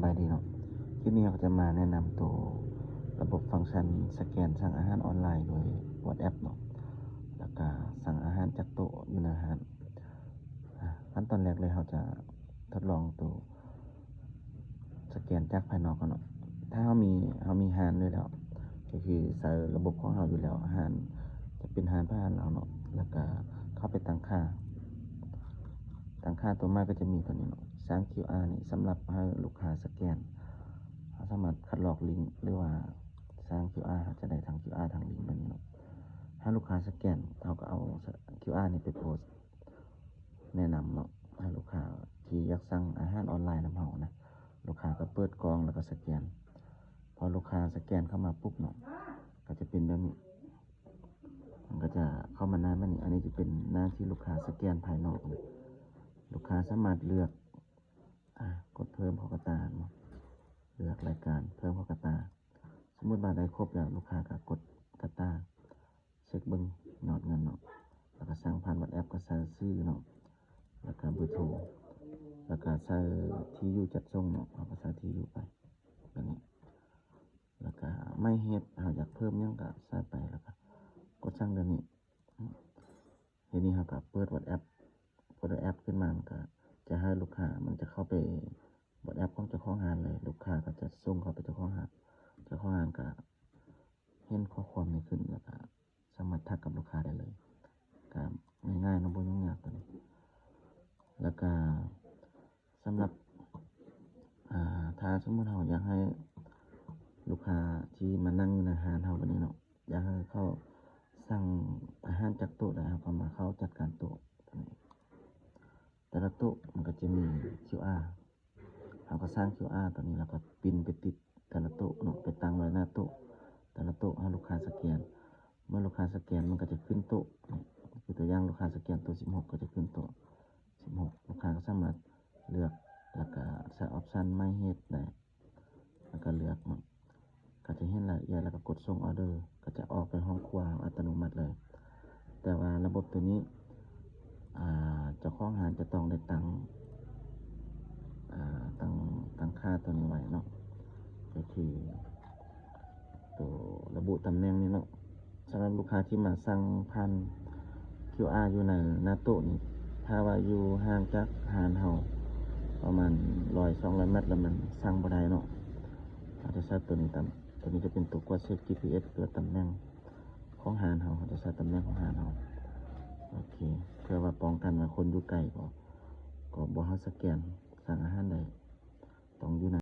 ສະບາຍດີເນາະ ຄລິບນີ້ເຮົາກໍຈະມາແນະນຳໂຕລະບົບຟັງຊັນສະແກນສັ່ງອາຫານອອນລາຍໂດຍ WhatsApp ເນາະ ແລ້ວກະສັ່ງອາຫານຈັກໂຕະຢູ່ໜ້າຮ້ານ. ອາ ຂັ້ນຕອນແລກເລີຍ ເຮົາຈະທົດລອງໂຕສະແກນຈາກພາຍນອກກ່ອນເນາະ. ຖ້າເຮົາມີ ເຮົາມີຮ້ານຢູ່ແລ້ວ ກໍຄືໃຊ້ລະບົບຂອງເຮົາຢູ່ແລ້ວ ຮ້ານຈະເປັນຮ້ານພາຍຮ້ານລາວເນາະ ແລ້ວກະເຂົ້າໄປຕັ້ງຄ່າ ຕັ້ງຄ່າໂຕໃໝ່ກໍຈະມີໂຕນີ້ເນາະ ສ້າງ QR ນີ້ສຳລັບໃຫ້ລູກຄ້າສະແກນ. ເຮົາສາມາດຄັດລອກລິ້ງ ຫຼືວ່າສ້າງ QR ເຮົາຈະໄດ້ທັງ QR ທັງລິ້ງແບບນີ້ເນາະ. ໃຫ້ລູກຄ້າສະແກນ ເຮົາກໍເອົາ QR ນີ້ໄປໂພສແນະນຳເນາະ ໃຫ້ລູກຄ້າທີ່ຢາກສັ່ງອາຫານອອນລາຍນຳເຮົານະ. ລູກຄ້າກໍເປີດກ່ອງ ແລ້ວກໍສະແກນ. ພໍລູກຄ້າສະແກນເຂົ້າມາປຸບເນາະ ກໍຈະເປັນແບບນີ້ ມັນກໍຈະເຂົ້າມາໜ້າແບບນີ້. ອັນນີ້ຈະເປັນໜ້າທີ່ລູກຄ້າສະແກນພາຍນອກນະ. ລູກຄ້າສາມາດເລືອກ ອາ ກົດເພີ່ມເຂົ້າກະຕາເນາະ ເລືອກລາຍການເພີ່ມເຂົ້າກະຕາ. ສົມມຸດວ່າໄດ້ຄົບແລ້ວ ລູກຄ້າກໍກົດກະຕາ ເຊັກເບິ່ງຍອດເງິນເນາະ ແລ້ວກໍສັ່ງຜ່ານ WhatsApp ກໍໃສ່ຊື່ເນາະ ແລ້ວກໍເບີໂທ ແລ້ວກໍໃສ່ທີ່ຢູ່ຈັດສົ່ງເນາະ ເຮົາກໍໃສ່ທີ່ຢູ່ໄປແບບນີ້. ແລ້ວກະໝາຍເຫດ ເຮົາຢາກເພີ່ມຫຍັງກະໃສ່ໄປ ແລ້ວກະກົດສັ່ງແບບນີ້. ທີນີ້ເຮົາກະເປີດ WhatsApp ເປີດ WhatsApp ຂຶ້ນມາ ມັນກະຈະໃຫ້ລູກຄ້າ ມັນຈະເຂົ້າໄປ WhatsApp ຂອງເຈົ້າຂອງຮ້ານເລີຍ. ລູກຄ້າກໍຈະສົ່ງເຂົ້າໄປເຈົ້າຂອງຮ້ານ ເຈົ້າຂອງຮ້ານກະເຫັນຂໍ້ຄວາມນີ້ຂຶ້ນ ແລ້ວກະສາມາດທັກກັບລູກຄ້າໄດ້ເລີຍ. ກະງ່າຍໆເນາະ ບໍ່ຫຍຸ້ງຍາກໂຕນີ້. ແລ້ວກະ ສຳລັບ ອາ ຖ້າສົມມຸດເຮົາຢາກໃຫ້ລູກຄ້າທີ່ມານັ່ງຢູ່ໜ້າຮ້ານເຮົາແບບນີ້ເນາະ ຢາກໃຫ້ເຂົາສັ່ງອາຫານຈັກໂຕະ ແລ້ວເຮົາກໍມາເຂົ້າຈັດການໂຕະ. ແຕ່ລະໂຕະມັນກໍຈະມີ QR ເຮົາກໍສ້າງ QR ໂຕນີ້ ແລ້ວກໍປິ່ນໄປຕິດແຕ່ລະໂຕະເນາະ ໄປຕັ້ງໄວ້ໜ້າໂຕະແຕ່ລະໂຕະ ໃຫ້ລູກຄ້າສະແກນ. ເມື່ອລູກຄ້າສະແກນ ມັນກໍຈະຂຶ້ນໂຕະ ຄືຕົວຢ່າງລູກຄ້າສະແກນໂຕະສິບຫົກ ກໍຈະຂຶ້ນໂຕະສິບຫົກ. ລູກຄ້າກໍສາມາດເລືອກ ແລ້ວກໍໃສ່ option ໝາຍເຫດໄດ້ ແລ້ວກໍເລືອກເນາະ ກໍຈະເຫັນລາຍລະອຽດ ແລ້ວກໍກົດສົ່ງອໍເດີ ກໍຈະອອກໄປຫ້ອງຄົວເຮົາອັດຕະໂນມັດເລີຍ. ແຕ່ວ່າລະບົບໂຕນີ້ ອາ ເຈົ້າຂອງຮ້ານຈະຕ້ອງໄດ້ຕັ້ງ ອາ ຕັ້ງ ຕັ້ງຄ່າໂຕນີ້ໄວ້ເນາະ ກໍຄືໂຕລະບຸຕຳແໜ່ງນີ້ເນາະ. ສຳລັບລູກຄ້າທີ່ມາສັ່ງຜ່ານ QR ຢູ່ໃນໜ້າໂຕະນີ້ ຖ້າວ່າຢູ່ຫ່າງຈາກຮ້ານເຮົາປະມານຮ້ອຍ ສອງຮ້ອຍແມັດ ແລ້ວມັນສັ່ງບໍ່ໄດ້ເນາະ ເຮົາຈະໃຊ້ໂຕນີ້ຕາມ ໂຕນີ້ຈະເປັນໂຕກວດເຊັກ ຈີພີເອັສ ຕົວຕຳແໜ່ງຂອງຮ້ານເຮົາ ເຮົາຈະໃຊ້ຕຳແໜ່ງຂອງຮ້ານເຮົາ. ໂອເຄ ເພື່ອວ່າປ້ອງກັນວ່າຄົນຢູ່ໄກກໍ ກໍບໍ່ໃຫ້ສະແກນສັ່ງອາຫານໄດ້ ຕ້ອງຢູ່ໃນ